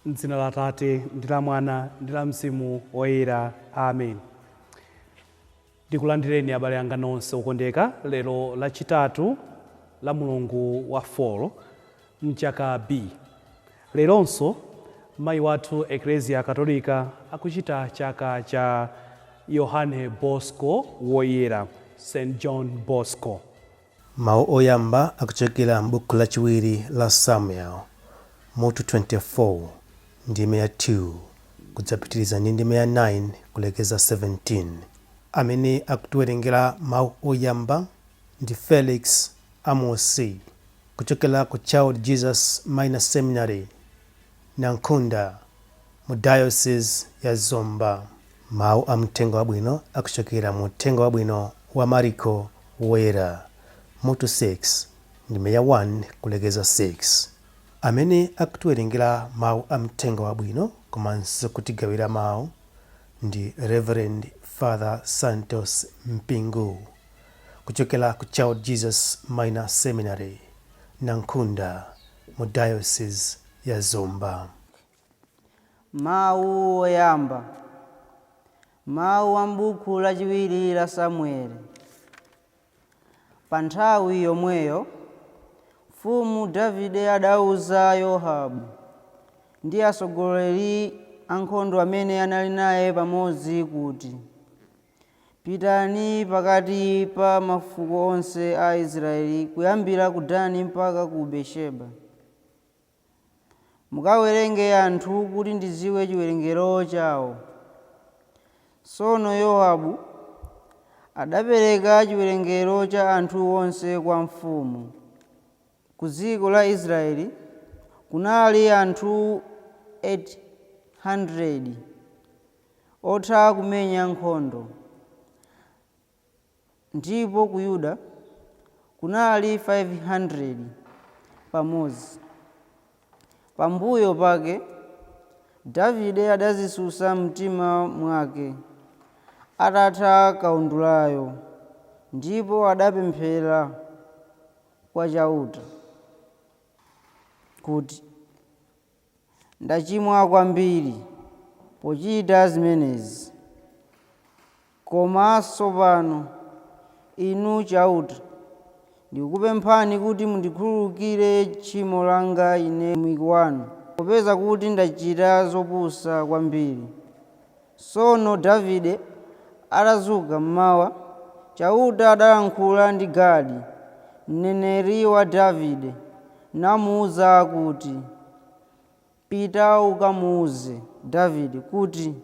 M'dzina la Atate, ndi la Mwana, ndi la Mzimu Woyera. Amen. Ndikulandireni abale anga nonse okondeka lero Lachitatu la mulungu wa 4 mchaka B. Leronso mayi wathu Eklezia Katolika akuchita chaka cha Yohane Bosco Woyera, St. John Bosco. Mawu oyamba akuchokera m'buku lachiwiri la Samuel, mutu 24, ndime ya 2, kudzapitiriza ndi ndime ya 9 kulekeza 17. Amene akutiwerengera mawu oyamba ndi Felix Amosi kuchokera ku Child Jesus Minor Seminary, Nankhunda, mu Diocese ya Zomba. Mawu a Mthenga Wabwino akuchokera mu Uthenga Wabwino wa Mariko Woyera, mutu 6, ndime ya 1 kulekeza 6. Amene akutiwerengera mawu a Mthenga Wabwino komanso kutigawira mawu ndi Rev. Father Santos Mpingu kuchokera ku Child Jesus Minor Seminary, Nankhunda, mu Diocese ya Zomba. Mawu oyamba. Mawu a m'buku lachiwiri la Samueli. Pa nthawi yomweyo, mfumu Davide adauza Yowabu ndi atsogoleri ankhondo amene anali naye pamodzi kuti, Pitani pakati pa mafuko onse a Aisraeli kuyambira ku Dani mpaka ku Beersheba. Mukawerenge anthu kuti ndidziwe chiwerengero chao. Tsono Yowabu adapereka chiwerengero cha anthu onse kwa mfumu. Ku dziko la Israele kunali anthu 800 otha kumenya nkhondo, ndipo ku Yuda kunali 500 pamodzi. Pambuyo pake Davide adadzitsutsa m'mtima mwake atatha kaundulayo, ndipo adapemphera kwa Chauta kuti, Ndachimwa kwambiri pochita zimenezi. Koma tsopano, Inu Chauta, ndikukupemphani kuti mundikhululukire tchimo langa ine mtumiki wanu, popeza kuti ndachita zopusa kwambiri. Tsono Davide atadzuka m'mawa, Chauta adalankhula ndi Gadi, mneneri wa Davide, namuuza kuti, Pita ukamuuze Davide kuti,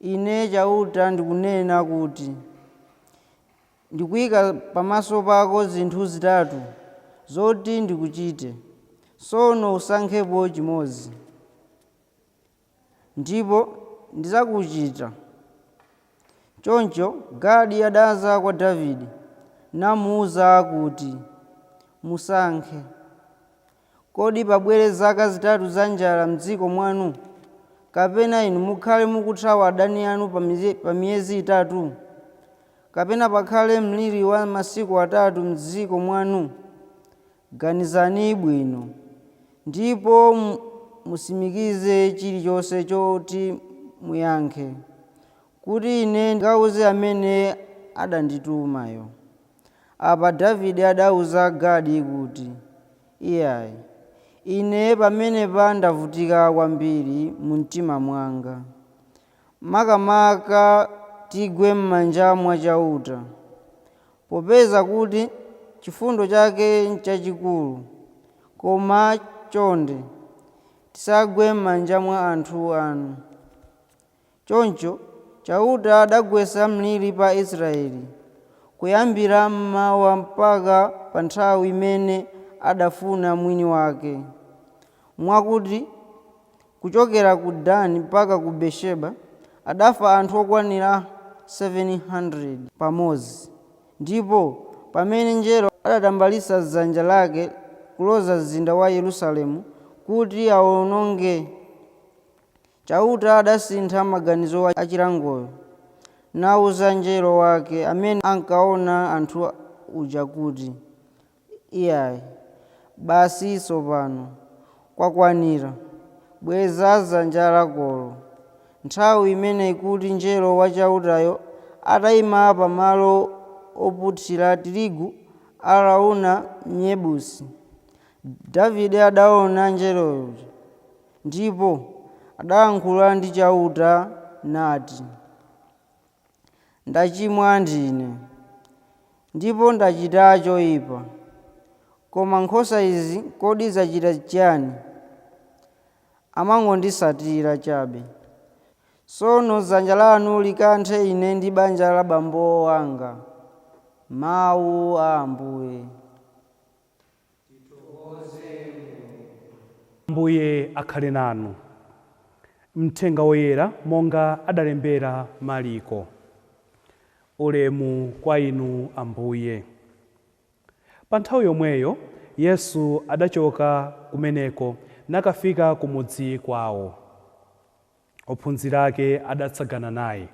Ine Chauta ndikunena kuti, Ndikuika pamaso pako zinthu zitatu zoti ndikuchite, tsono usankhepo chimodzi, ndipo ndidzakuchita. Choncho Gadi adadza kwa Davide namuuza kuti, Musankhe. Kodi pabwere zaka zitatu za njala m'dziko mwanu, kapena inu mukhale mukuthawa adani anu pa miyezi itatu? Kapena pakhale mliri wa masiku atatu m'dziko mwanu? Ganizani bwino, ndipo mutsimikize chilichonse choti muyankhe, kuti ine ndikauze amene adanditumayo. Apa Davide adauza Gadi kuti, Iyai, ine pamenepa ndavutika kwambiri mumtima mwanga. Makamaka tigwe m'manja mwa Chauta, popeza kuti chifundo chake nchachikulu, koma chonde, tisagwe m'manja mwa anthu anu. Choncho Chauta adagwetsa mliri pa Aisraele, kuyambira m'mawa mpaka pa nthawi imene adafuna mwini wake, mwakuti kuchokera ku Dani mpaka ku Beersheba adafa anthu okwanira 700 pamodzi. Ndipo pamene mngelo adatambalitsa dzanja lake kuloza mzinda wa Yerusalemu kuti auwononge. Chauta adasintha maganizo achilangoyo, nawuza mngelo wake amene ankaona anthu uja kuti, “Iyayi, basi tsopano, kwakwanira, bweza dzanja lakolo.” Nthawi imeneyi kuti mngelo wa Chautayo atayima pamalo opunthira tirigu Arauna Myebusi. Davide adaona mngeloyo ndipo adayankhula ndi Chauta nati, “Ndachimwa ndine, ndipo ndachita choyipa. Koma nkhosa izi kodi zachita chiyani? Amangonditsatira chabe. Tsono dzanja lanu likanthe ine ndi banja la abambo anga.” Mawu a Ambuye. Ambuye akhale nanu. Mthenga woyera monga adalembera Mariko. Ulemu kwa inu, Ambuye. Pa nthawi yomweyo Yesu adachoka kumeneko nakafika ku mudzi kwawo. Ophunzira ake adatsagana naye.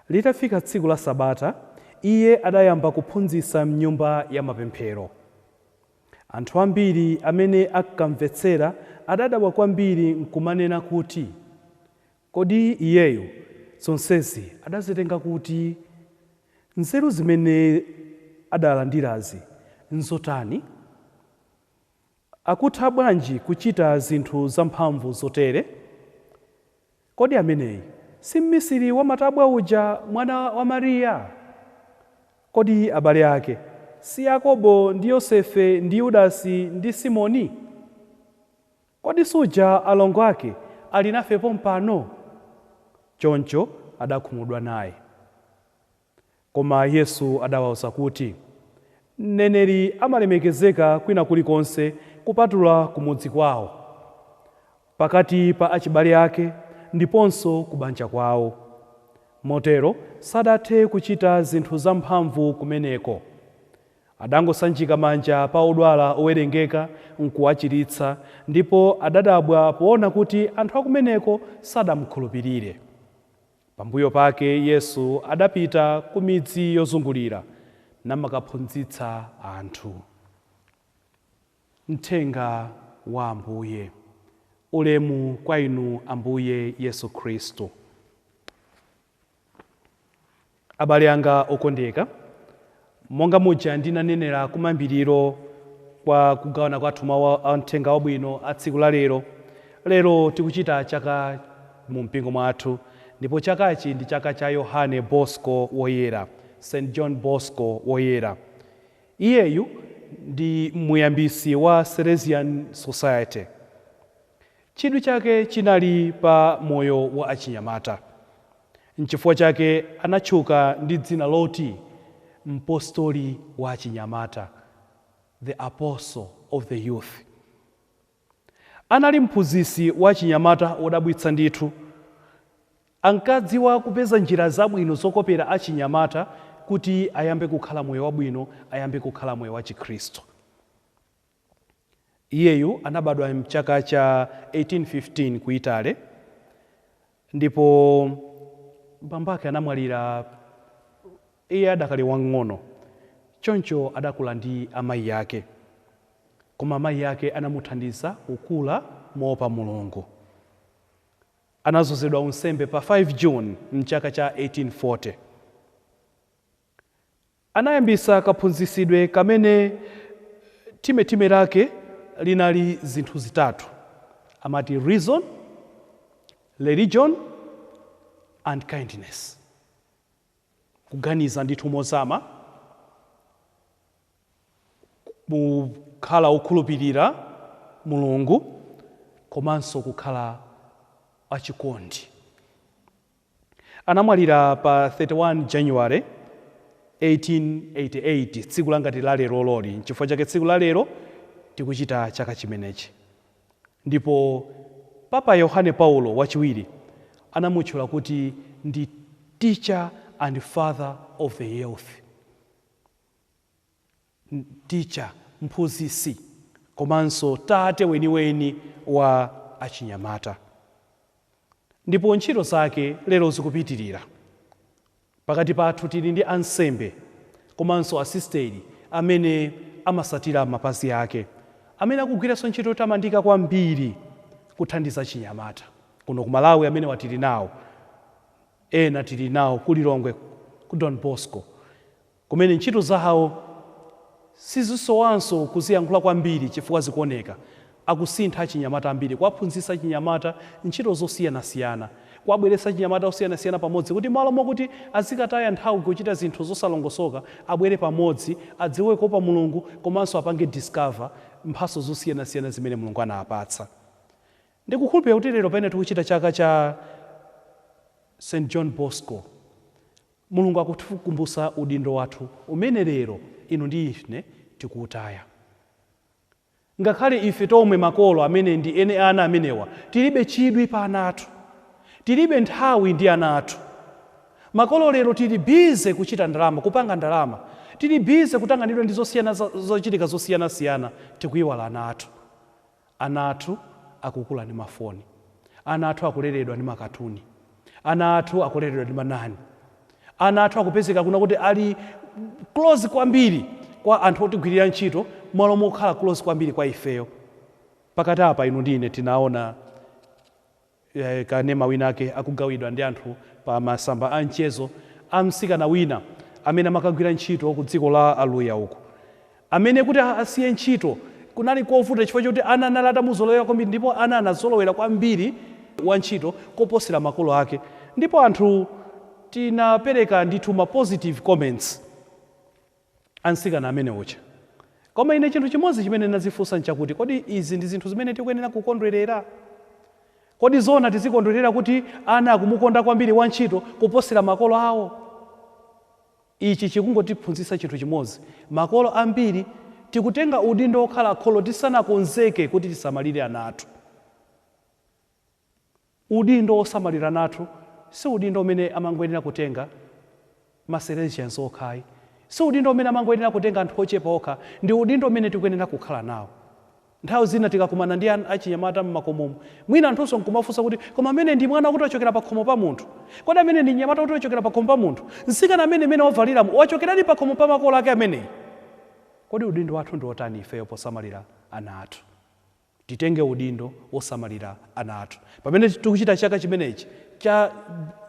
Litafika tsiku la Sabata, iye adayamba kuphunzitsa m'nyumba ya mapemphero. Anthu ambiri amene ankamvetsera adadabwa kwambiri nkumanena kuti, "Kodi iyeyo zonsezi adazitenga kuti? Nzeru zimene adalandirazi nzotani? Akutha bwanji kuchita zinthu zamphamvu zotere? Kodi ameneyi si mmisiri wamatabwa uja, mwana wa Mariya? Kodi abale ake si Yakobo ndi Yosefe ndi Yudasi ndi Simoni? Kodi suja alongo ake ali nafe pompano?" Choncho adakhumudwa naye. Koma Yesu adawawuza kuti, "Mneneri amalemekezeka kwina kulikonse kupatula kumudzi kwawo, pakati pa achibale ake ndiponso ku banja kwawo." Motero sadathe kuchita zinthu zamphamvu kumeneko. Adangosanjika manja pa odwala owerengeka nkuwachiritsa, ndipo adadabwa poona kuti anthu akumeneko sadamukhulupirire. Pambuyo pake Yesu adapita ku midzi yozungulira namakaphunzitsa anthu. Mthenga wa Ambuye. Ulemu kwa inu, Ambuye Yesu Khristu. Abale anga okondeka, monga muja ndinanenera kumayambiriro kwa kugawana kwathu mawu a mthenga wabwino a tsiku la lero, lero tikuchita chaka mu mpingo mwathu, ndipo chakachi ndi chaka cha Yohane Bosco Woyera, St John Bosco Woyera. Iyeyu ndi muyambisi wa Salesian Society. Chidwi chake chinali pa moyo wa achinyamata, nchifukwa chake anatchuka ndi dzina loti mpostoli wa achinyamata, the apostle of the youth. Anali mphunzitsi wa achinyamata wodabwitsa ndithu. Ankadziwa kupeza njira zabwino zokopera achinyamata kuti ayambe kukhala moyo wabwino, ayambe kukhala moyo wa Chikhristu. Iyeyu anabadwa mchaka cha 1815 ku Italy, ndipo bambo ake anamwalira iye adakali wang'ono, choncho adakula ndi amayi ake. Koma amayi ake anamuthandiza kukula moopa Mulungu. Anazozedwa unsembe pa 5 June mchaka cha 1840. Anayambisa kaphunzitsidwe kamene timetime lake linali zinthu zitatu, amati reason, religion and kindness. Kuganiza ndithu mozama, kukhala okhulupirira Mulungu, komanso kukhala achikondi. Anamwalira pa 31 January 1888, tsiku langati la lero loli. Nchifukwa chake tsiku la lero tikuchita chaka chimenechi. Ndipo Papa Yohane Paulo Wachiwiri anamutchula kuti ndi teacher and father of the youth, teacher, mphunzitsi, komanso tate weniweni wa achinyamata. Ndipo ntchito zake lero zikupitirira. Pakati pathu tili ndi ansembe komanso asisteri amene amasatira mapazi ake, amene akugwiranso ntchito yotamandika kwambiri kuthandiza chinyamata kuno ku Malawi. Amene watili nawo, ena tili nawo ku Lilongwe ku Don Bosco, kumene ntchito zawo sizisowanso kuziyankhula kwambiri chifukwa zikuoneka. Akusintha achinyamata ambiri, kuwaphunzitsa achinyamata ntchito zosiyanasiyana, kuwabweretsa achinyamata osiyanasiyana pamodzi, kuti malo mokuti azikataya nthawi kuchita zinthu zosalongosoka, abwere pamodzi, adziwe kuopa Mulungu komanso apange discover mphatso zosiyanasiyana zimene Mulungu anawapatsa. Ndikukhulupirira kuti lero pamene tikuchita chaka cha St John Bosco, Mulungu akutikumbutsa udindo wathu umene lero inu ndi ine tikuwutaya. Ngakhale ife tomwe makolo amene ndi ene ana amenewa tilibe chidwi pa ana athu, tilibe nthawi ndi ana athu. Makolo lero tili busy kuchita ndalama, kupanga ndalama, tili busy kutanganidwa ndi zosiyana, zochitika zosiyanasiyana, tikuyiwala ana athu. Ana athu akukula ndi mafoni, ana athu akuleredwa ndi makatuni, ana athu akuleredwa ndi manani, ana athu akupezeka kuna kuti ali close kwambiri kwa anthu otigwirira ntchito malo mokhala close kwambiri kwa ifeyo. Pakati apa inu ndi ine tinaona kanema wina ake akugawidwa ndi anthu pa masamba a mchezo, amtsikana wina amene amakagwira ntchito ku dziko la Aluya uku, amene kuti asiye ntchito kunali kovuta chifukwa choti ana anali atamuzolowera kwambiri, ndipo ana anazolowera kwambiri wantchito koposera makolo ake. Ndipo anthu tinapereka ndithu ma positive comments amtsikana amene ucha. Koma ine chinthu chimodzi chimene ndazifunsa nchakuti, kodi izi ndi zinthu zimene tikuyenera kukondwerera? Kodi zona tizikondwerera kuti ana akumukonda kwambiri wantchito kuposera makolo awo? Ichi chikungotiphunzitsa chinthu chimodzi: makolo ambiri tikutenga udindo wokhala kholo tisanakonzeke kuti tisamalire ana athu. Udindo wosamalira ana athu si udindo umene amangoyenera kutenga ma Salesians okhayi, si udindo umene amangoyenera kutenga anthu ochepa okha, ndi udindo umene tikuyenera kukhala nawo. Nthawi zina tikakumana ndi achinyamata mmakomomo, mwina anthunso nkumafunsa kuti, koma amene ndi mwana kuti wachokera pa khomo pa munthu? Kodi amene ndi mnyamata kuti wachokera pa khomo pa munthu? Mtsikana amene mene wavaliramo wachokeradi pa khomo pa makolo ake ameneyi? Kodi udindo wathu ndi otani ifeyo posamalira ana athu? Titenge udindo wosamalira ana athu. Pamene tikuchita chaka chimenechi cha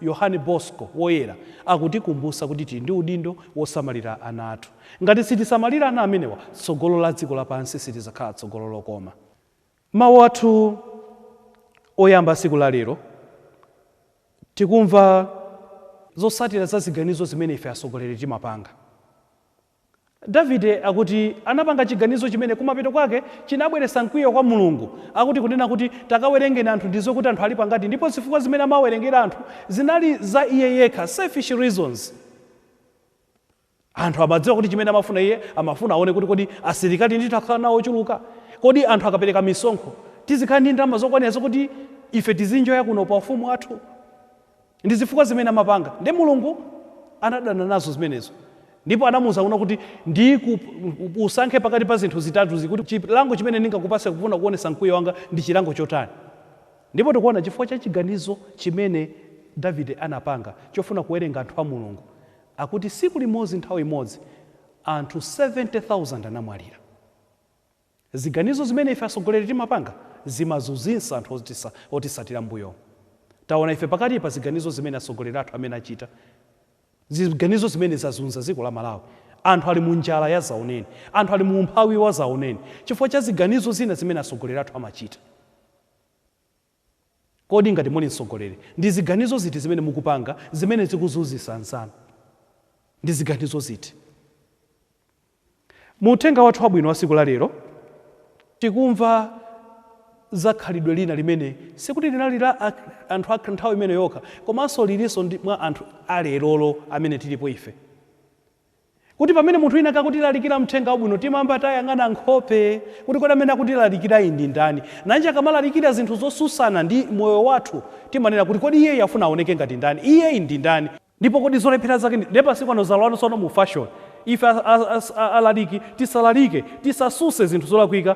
Yohane Bosco Woyera, akutikumbutsa kuti tili ndi udindo wosamalira ana athu. Ngati sitisamalira ana amenewa, tsogolo la dziko lapansi silizakhala tsogolo lokoma. Mawu athu oyamba tsiku la lero, tikumva zotsatira za ziganizo zimene ife atsogoleri timapanga. Davide akuti anapanga chiganizo chimene kumapeto kwake chinabweretsa mkwiyo kwa Mulungu. Akuti kunena kuti, "Takawerengeni anthu, ndizo kuti anthu alipo angati." Ndipo zifukwa zimene amawerengera anthu zinali za iye yekha, selfish reasons. Anthu amadziwa kuti chimene amafuna iye, amafuna aone kuti kodi asilikali ndithu akhala nawo ochuluka, kodi anthu akapereka misonkho tizikhala ndi ndalama zokwanira zokuti ife tizinjoya kuno pa ufumu wathu. Ndi zifukwa zimene amapanga, ndi Mulungu anadana nazo zimenezo, ndipo anamuwuza kuna kuti usankhe pakati pa zinthu zitatu zikuti chilango chimene ndingakupase kufuna kuonesa mkwiyo wanga ndi chilango chotani. Ndipo tikuona chifukwa cha chiganizo chimene Davide anapanga chofuna kuwerenga anthu a Mulungu, akuti siku limodzi, nthawi imodzi, anthu 70,000 anamwalira. Ziganizo zimene ife atsogoleri timapanga zimazunzitsa anthu otisatira mbuyo. Taona ife pakati pa ziganizo zimene atsogoleri athu amene achita, ziganizo zimene zazunza dziko la Malawi. Anthu ali mu njala ya zaoneni, anthu ali mu umphawi wa zaoneni chifukwa cha ziganizo zina zimene atsogoleri athu amachita. Kodi ngati muli mtsogoleri, ndi ziganizo ziti zimene mukupanga zimene zikuzunzitsa anzanu? Ndi ziganizo ziti? Mu uthenga wathu wabwino wa tsiku la lero, tikumva za khalidwe lina limene sikuti linali la anthu a nthawi imene yokha, komanso lilinso mwa anthu alerolo amene tilipo ife, kuti pamene munthu wina akutilalikira mthenga wabwino, timamba tayang'ana nkhope kuti kodi amene akutilalikira iyi ndi ndani? Nanji akamalalikira zinthu zosusana ndi moyo wathu, timanena kuti, kodi iyeyi afuna aoneke ngati ndani? Iyeyi ndi ndani? Ndipo kodi zolephera zake ndi? Ndiye pasiku ano zalowanso tsono mu fashion, ife alaliki tisalalike, tisasuse zinthu zolakwika,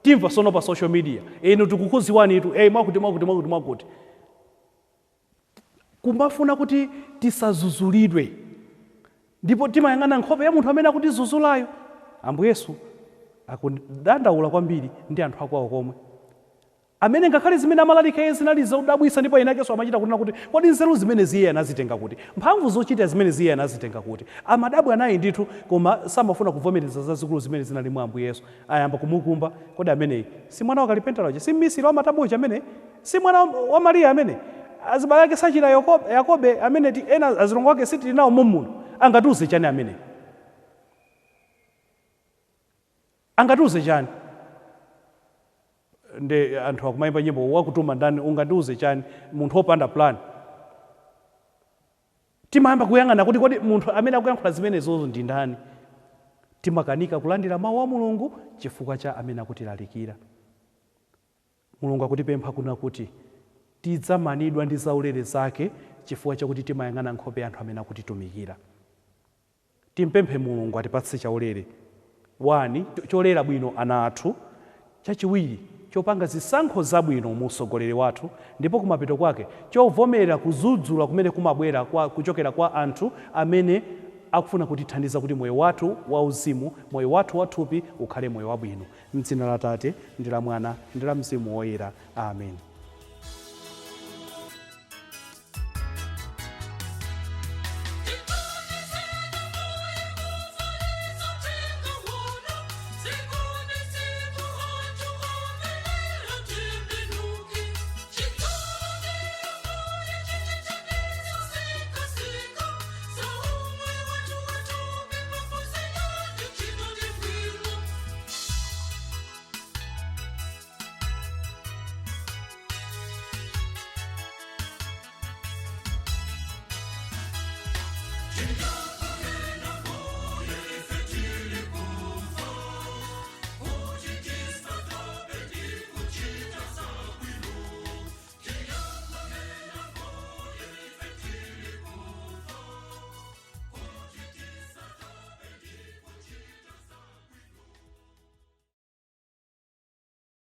timva sono pa social media, "Inu tikukuziwani itu, mwakuti, mwakuti, mwakuti, mwakuti." Kumafuna kuti tisazuzulidwe, ndipo timayang'ana nkhope ya munthu amene akutizuzulayo. Ambuye Yesu akudandaula kwambiri ndi anthu akwawo komwe, amene ngakhale zimene amalalika iye zinali zodabwitsa, ndipo ena akenso amachita kunena kuti, "Kodi nzeru zimene iye anazitenga kuti? Mphamvu zochita zimene iye anazitenga kuti?" Amadabwa naye ndithu, koma samafuna kuvomereza zazikulu zimene zinali mwa Ambuye Yesu. Ayamba kumukumba, "Kodi ameneyi si mwana wa kalipentala uja? Si mmisiri wa matabwa amene? Si mwana wa Mariya amene? Azibale ake sachita Yakobe amene ena azilongo ake sitili nawo mommuno? Angatiuze chani amene? Angatiuze chani?" Nde anthu akumayimba nyimbo, "Wakutuma ndani? Ungandiuze chani munthu wopanda plan?" Timayamba kuyang'ana kuti, kodi munthu amene akuyankhula zimenezozo ndi ndani? Timakanika kulandira mawu a Mulungu chifukwa cha amene akutilalikira. Mulungu akutipempha kuna kuti tidzamanidwa ndi zaulere zake chifukwa chakuti timayang'ana nkhope ya anthu amene akutitumikira. Timpemphe Mulungu atipatse chaulere 1, cholera bwino ana athu; chachiwiri, chopanga zisankho zabwino mu usogoleri wathu; ndipo kumapeto kwake, chovomera kudzudzula kumene kumabwera kuchokera kwa anthu amene akufuna kutithandiza kuti moyo wathu wauzimu, moyo wathu wathupi ukhale moyo wabwino. Mdzina la Tate ndi la Mwana ndi la Mzimu Woyera, amen. Children.